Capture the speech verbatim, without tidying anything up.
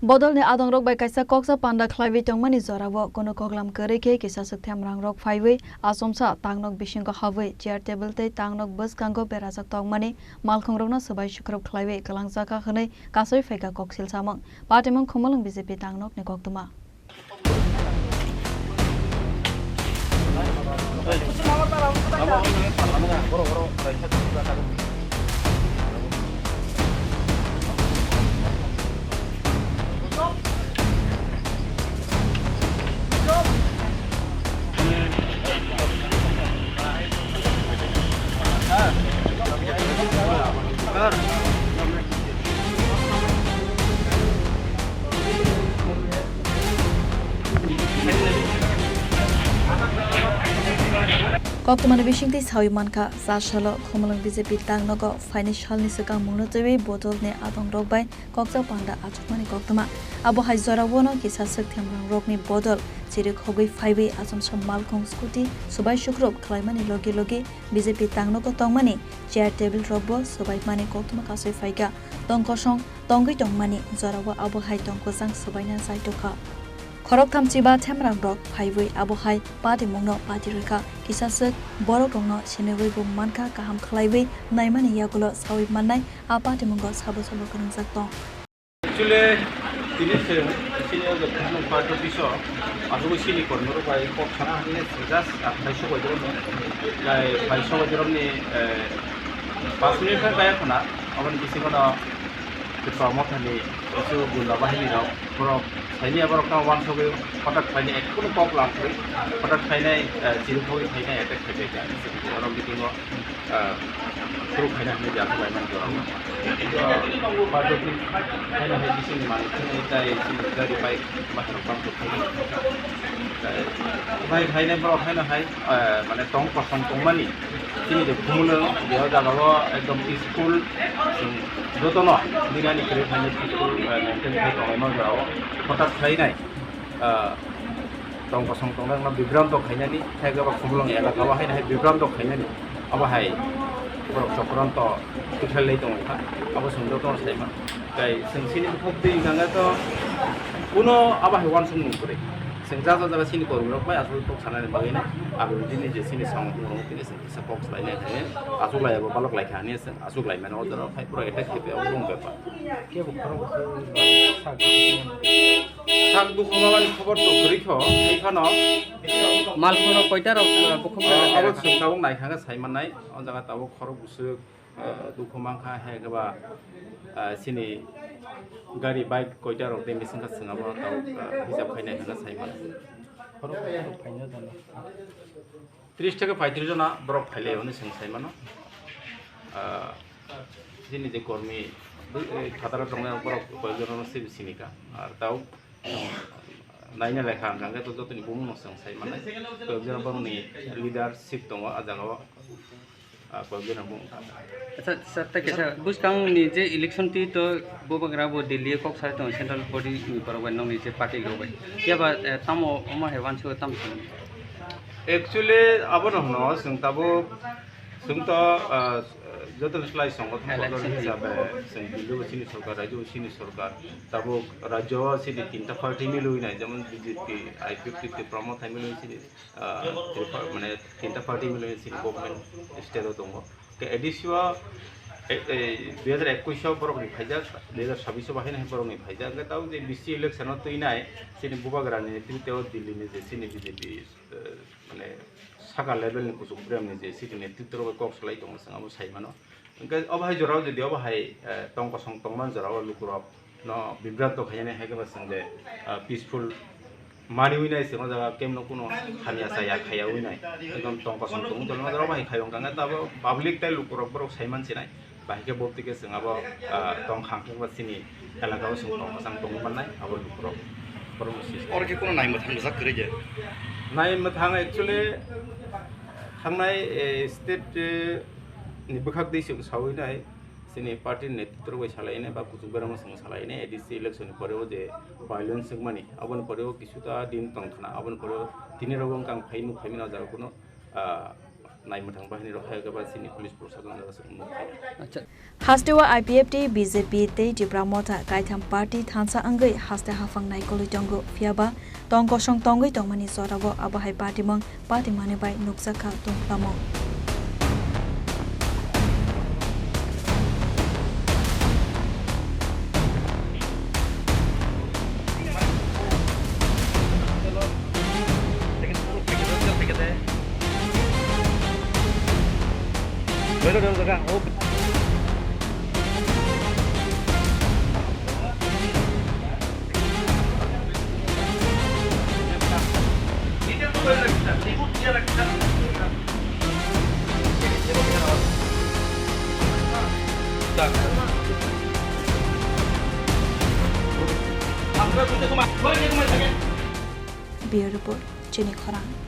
Bodolni adongrok bai kaisa koksa panda khlaiwi tongmani jorao kono koklam kwrwi khe kisaswk themrangrok phaiwi achomsa tangnok bisingo habwi chair table tei tangnok bwskango berajak tongmani malkhungrokno swbai sukrub khlaiwi kwlangjak kha hwnwi kasui phaikha koksil samung. Patimung Khumulwng B J P tangnokni koktwma. Koktwmani bisingtwi sawi mankha, cha salo Khumulwng B J P tangnogo phaini salni swkang mungno twiwi bodolni adongrok bai koksa panda achukmani koktwma. Abo hai jorao no kisa swk themrangrokni bodol chirikhogwi phaiwi achomsa malkhung scooty swbai sukrub khlaimani logi logi B J P tangnogo tongmani chair table rokbo swbaimani koktwma kasui phaikha. Tong kosong tongwi tongmani jorao abo hai tong kwchang swbaina chaitokha. Khoroktham chiba themrangrok phaiwi abo hai patimungno pati rwkha. Kisa swk borokrokno siniwi bo mankha kaham khlaiwi naimani yagulo sawi mannai a patimungo sabo sabo kwrwngjak tong. Actually, tini se sini o joto no party office o asugwi sini kormo rok bai kok sana hwnwi just athai sok bai dorok ni, bai bai sok bai dorok ni, eh, pas minute khe kaya khuna, aboni bisingo no Tipra Mothani usu gunda bahini rok borok saini aborok no wansugwi hotak khlaini, ekkunu kok lamsugwi hotak khlainai, eh, chirikhogwi khlainai attack khlaibai kha. Oro meeting o ah, suru khaina hwnwi jasa laimani jorao. Party khaina hai bisingni manwi thangwi tai chini gari bike bathang bangkuk khaina. Tai bai khaina borok haino hai, ah, mane tong kosong tongmani chini je Khumulwng je o jagao ekdom peaceful, chwng jotono dinani kwrwi khaina peaceful, ah, maintain khai tonglaima jorao hothat khlainai. Ah, tong kosong tongnai wngno bibranto khainani, hai khe ba Khumulwng elaka o haino hai bibranto khainani, abo hai borok chokranto kwthalwi tongo kha, abo chwng jotono saima. Tai chwng chini bukhuk twi hwnkha khe to kuno abo hai uansukmung kwrwi. Chwng ja ja jaga chini kormi rok bai aswk tok sanani bagwi no, aboni bini je chini samung tongmung tini chwng kisa kok swlainai khe, achuk lai abo balok lai kha hwnwi chwng achuk lai mano, o jora phai pura attack khe abo wng bepar. Kebo khorok bwswk sak. Sak dukhu mamani khobor to kwrwi kho, hai phano. Malkhung rok koita rok, uh, bukhuk jaga abo jaga kha. Chwng tabuk naikha khe sai mannai, o jaga tabuk khorok bwswk, uh, dukhu mankha, hai khe ba, uh, chini gari bike koita rok tei bising kha chwng abo tabuk, uh, hisab khai naikha khe sai mannai. Khorok bwswk phaina jana. Tris theke paitris jona borok phailai hwnwi chwng sai mano. Ah, chini je kormi, eh, phataro tongnai borok koi jona no se sini ka. Ar tao, naina lekha hwnkha hwnkhe to jotoni bumung no chwng sai mano. Koi jona borokni leadership tongo ah jagao. Ah, koi jona bumung. Acha, sir, tei kaisa bwskangni je election twi to bubagra bo Delhi o kok sai tongo central body ni borok bai nokni je party rok bai. Phiya ba, eh, tamo omo hai uansukha tamo sani? Actually, abono hwno, chwng tabuk, chwng to, ah, joto slai songothon election hisabe chwng Delhi o chini sorkar, rajyo o chini sorkar, tabuk rajyo o chini tinta party milwi nai, jemon B J P, I P F T, Tipra Motha milwi chini, ah, Tripura, mane, tinta party milwi chini government state o tongo. Ke A D C o, e, e, dui hajar ekush o borokni phaijak, dui hajar sabbish o bahai nai borokni phaijak. Hwnkhe tabuk je B C election o twinai, chini bubagrani netrito o Delhi ni je chini B J P, eh, mane, saka level ni kuchuk brem ni je chini netrito rok kok salai tongo, chwng abo sai mano. Hwnkhe obo hai jorao jodi obo hai, eh, tong kosong tongmani jorao lukurok no bibranto khainani hai khe ba chwng je, ah, peaceful maniwi nai chwng o jaga kemno kuno hamya chaya khaya wi nai. Ekdom tong kosong tong tong o jaga bai khai wngkha, hwnkhe abo public tei lukurok borok sai man sinai. Bahai khe bo twi khe chwng abo, ah, tong khang khe ba chini elaka o chwng tong kwchang tongwi mannai abo lukurok. Borok no si. Oro khe kuno nai mwthang rijak kwrwi je? Nai mwthang actually thangnai, eh, state, eh, ni bwkhak twi chwng sawi nai. Chini party ni netrito bai salai nai ba kuchuk berama chwng salai nai, A D C election ni pore o je violence wngmani, aboni pore o kisu ta din tong khna, aboni pore o tini rok wngkha ang phai nuk phai mano, o jaga kuno, ah, Naimwthang bahinirok hai khe ba chini police proshasonno se wngmani. Acha. Hasteo I P F T, B J P tei Tipra Motha kaitham party thansa wngwi haste haphang naikolwi tongo, phiyaba tong kosong tongwi tongmani jorao abo hai patimung patimani bai nukjakha tongtamo. Bureau Report, Chini Khorang.